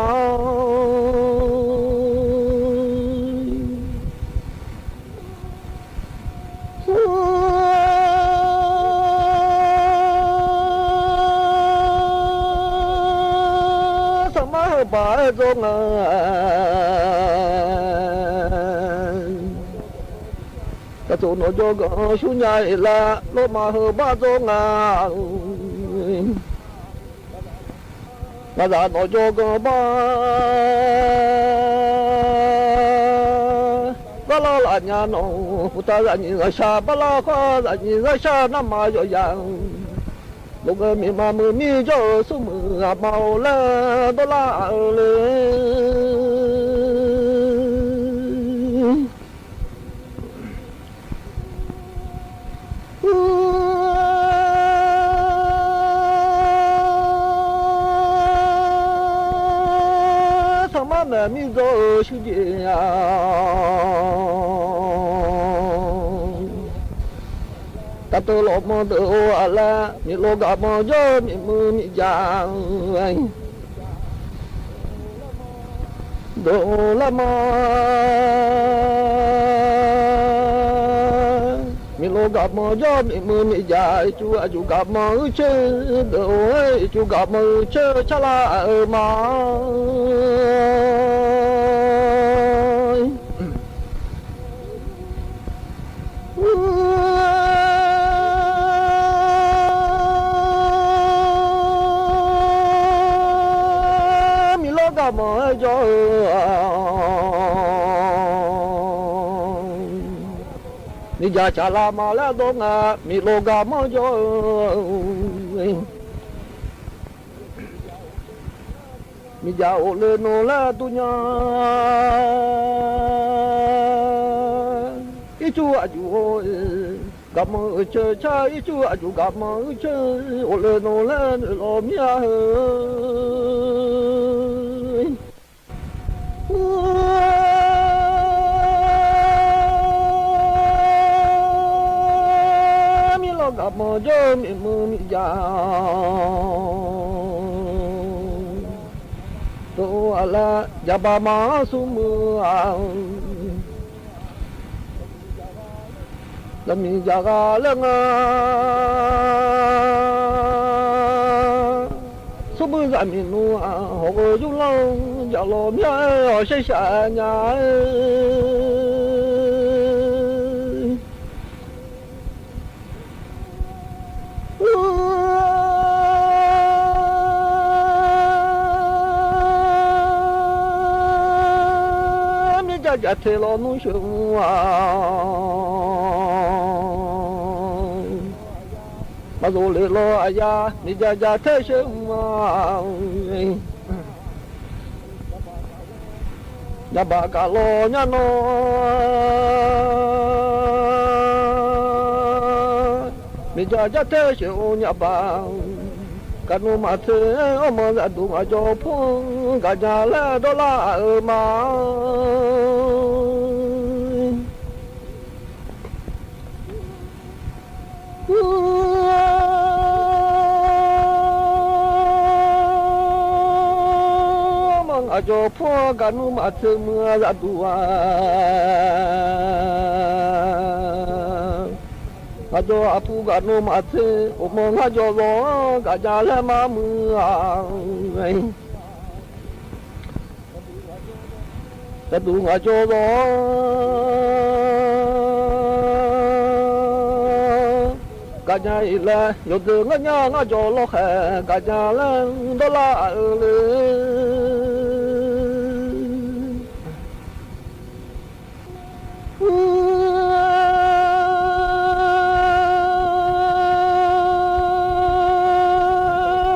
Saqmar heubaq-aer dzawr nga. Taqtsof nawqjawr ganq-anr shurnya-iq lar, lawrma heubar dzawr nga. Ngaqzaq nawqjawr ganq bar nya nawq-euq puqtav zaqnyiq zaqshaq barlar khawf, zaqnyiq zaqshaq narma yawqyaq-euq lof-aer miqma muiq mir jawr-eu smrmuiq aqma-or laer dawrlar-eu le. Sanqpaq maeq mir dawr-eu shuirjeq-a, taqteuv lawqmanr deuq-or aqlaer, miqlov gaqmanr jawr-eu miqmuiq miqjaq-a. Deuq-or laer ma, miqlov gaqmanr jawr miqmuiq miqjaq, ircuf aqjuq gaqmanr uicoer deuq-or, ircuf gaqmanr uicoer carlar-euq ma. Miqlov gaqmanr-aer jawr-eu, miqjaq caqlar ma laer dawr nga, miqlov gaqmanr jawr-eu, miqjaq of le nmr laer dur nya. Ircuf aqjuq-or, gaqmanr uicoer car, ircuf aqjuq gaqmanr uicoer of le nmr laer noeqlawq mir-a heu. Miqlov gaqmanr jawr-eu miqmuiq miqjaq, dawq-or aqlaer jaqbaq ma-anr smrmuiq-a. Zaqmiq jaqghaq laer nga, smrmuiq zaqmiq nmr-aq, hawq-eu yurlanr jaqlawq mir-aer hawq shaer shaq nya-aer. Mirjaq jaqteq lawnmr sheuq-a, maqzoq le law aqya mirjaq jaqteq sheuq-a. Nyabaq gaq law nyar nawr, mirjaq jaqteq sheuq-eu nyabaq, gaqnmr maqtser-anr manr zaqduq ngaq jawr pur-anr gaqnya laer dawrlar-euq ma. Manr ngaq jawr pur-anr gaqnmr maqtser manr zaqduq-a, ngaq jawr aqpur gaqnmr maqtser-euq manr ngaq jawr zawq-anr gaqnya laer mar muiq-a. Zaqduq ngaq jawr zawq-anr gaqnya-iq laer yawqdeuq ngar nya ngar jawr lawrkhaeq gaqnya laer dawrlar-euq le.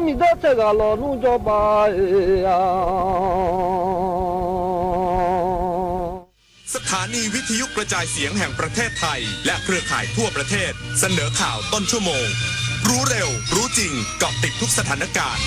Miqdar tsaev ghaq lawnmr jawrba-iq-a. สถานีวิทยุกระจายเสียงแห่งประเทศไทย และเครือข่ายทั่วประเทศ เสนอข่าวต้นชั่วโมง รู้เร็ว รู้จริง เกาะติดทุกสถานการณ์